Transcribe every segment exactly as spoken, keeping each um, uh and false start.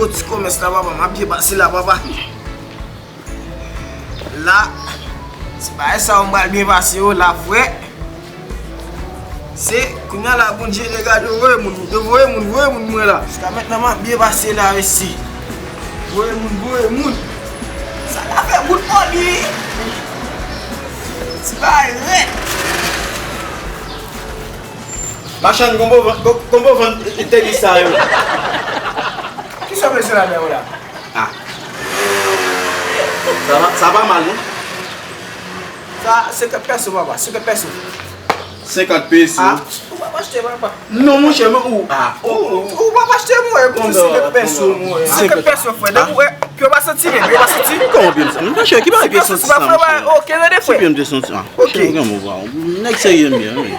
Ti komès la, papa, m ap byen pase la, papa. La, ti bagay sa yo m pral byen pase yo la, frè. Se, kounye a la, Bondye, regade, voye moun, voye moun, voye moun mwen la. Jiska mentnan, m ap byen pase la, isi. Voye moun, voye moun. Sa ka fè bout poli. Ti bagay rèd. Machann, konbo vann, konbo vann tenis sa yo. Kisa w bezwen ladan yo la? Ah. Sa va, sa pa mal, non? Sa, senkant peso, papa, senkant peso. Senkant peso? Ah, ou p ap achte, papa. Non, monchè, men ou, ah, ou, ou, ou p ap achte, mwen, pou senkant peso, mwen. Senkant peso, frè. Depi ou wè, pye w pa santi, men, pye w pa santi. Kòman pye m santi? Monchè, ki bagay pye santi sa, monchè? Ok, tande, frè. Ki pye m te santi, ah. Ok. Monchè, ou gen move, ah. Nèg serye m ye, wi.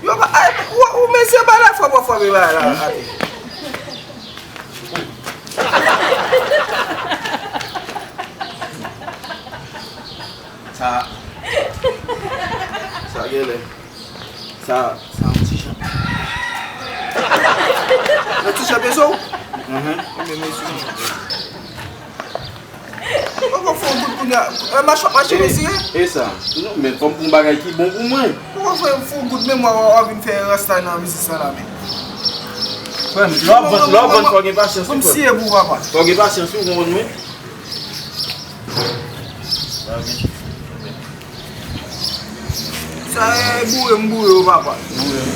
Yo pa, ay, ou, ou mezye ba la fwa, fwa, fwa, ba la, ale. Sa, sa genlè. Sa, sa yon ti jan. Yon ti jan pezo? Mhm. Ebyen, mezye. Poko fè yon gout kounye a. E, mache, mache, mesye. E sa. Non, men fò m pran yon bagay ki bon pou mwen. Poko fè, fè yon gout, men mwen, w ap vin fè rasta nan biznis sa la, men. Frè m, lè w ap vann, lè w ap vann, fò w gen pasyans, wi, frè m. Fò w gen pasyans, wi, w konprann mwen. Sa e boure m boure yo, papa. Boure m.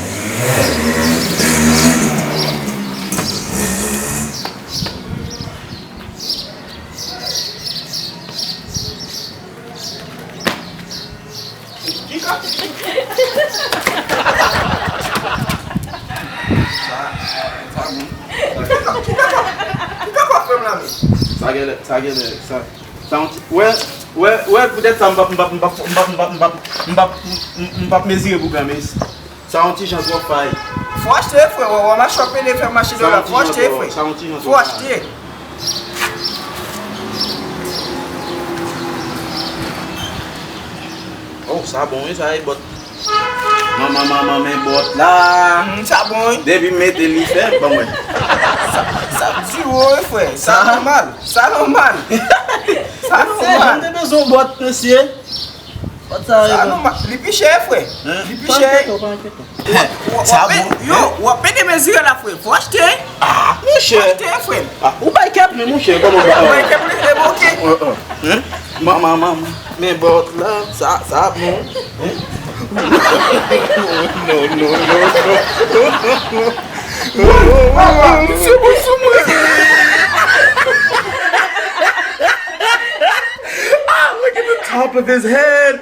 Ki ka, ki ka, ki ka, ki ka fè m la, men? Sa genlè, sa genlè, sa. Sa yon ti, wè, wè, wè, poutèt sa m p ap, m p ap, m p ap, m p ap, m p ap, m p ap, m p ap, m p ap mezire pou granmesi. Sa yon ti jan twò fay. Fò achte, frè, wè, wè, mache w ap pede fè mache dòla. Fò achte, frè. Sa yon ti jan twò fay. Fò achte. Oh, sa bon, wi, sa e bòt. Manman, manman, men bòt la. Hmm, sa bon, wi. Depi m mete li fè, ban mwen. Sa, sa di wo, wi, frè. Sa nòmal. Sa nòmal. Sa nòmal. Mesye, jan m te bezwen yon bòt, mesye. Bòt sa, sa nòmal. Li pi chè, frè. Li pi chè. Pa enkyete w, pa enkyete w. Sa bon. Yo, w ap pede mezire la, frè. Fò achte. Ah, monchè. Fò achte, frè. Ah, ou bay kèt, men monchè, kòman ba? Ou bay kèt, men, eh, bon, ok. Manman, manman, men bòt la, sa, sa bon. Non, non, non, non. Misye bon sou mwen. Ah, look at the top of his head.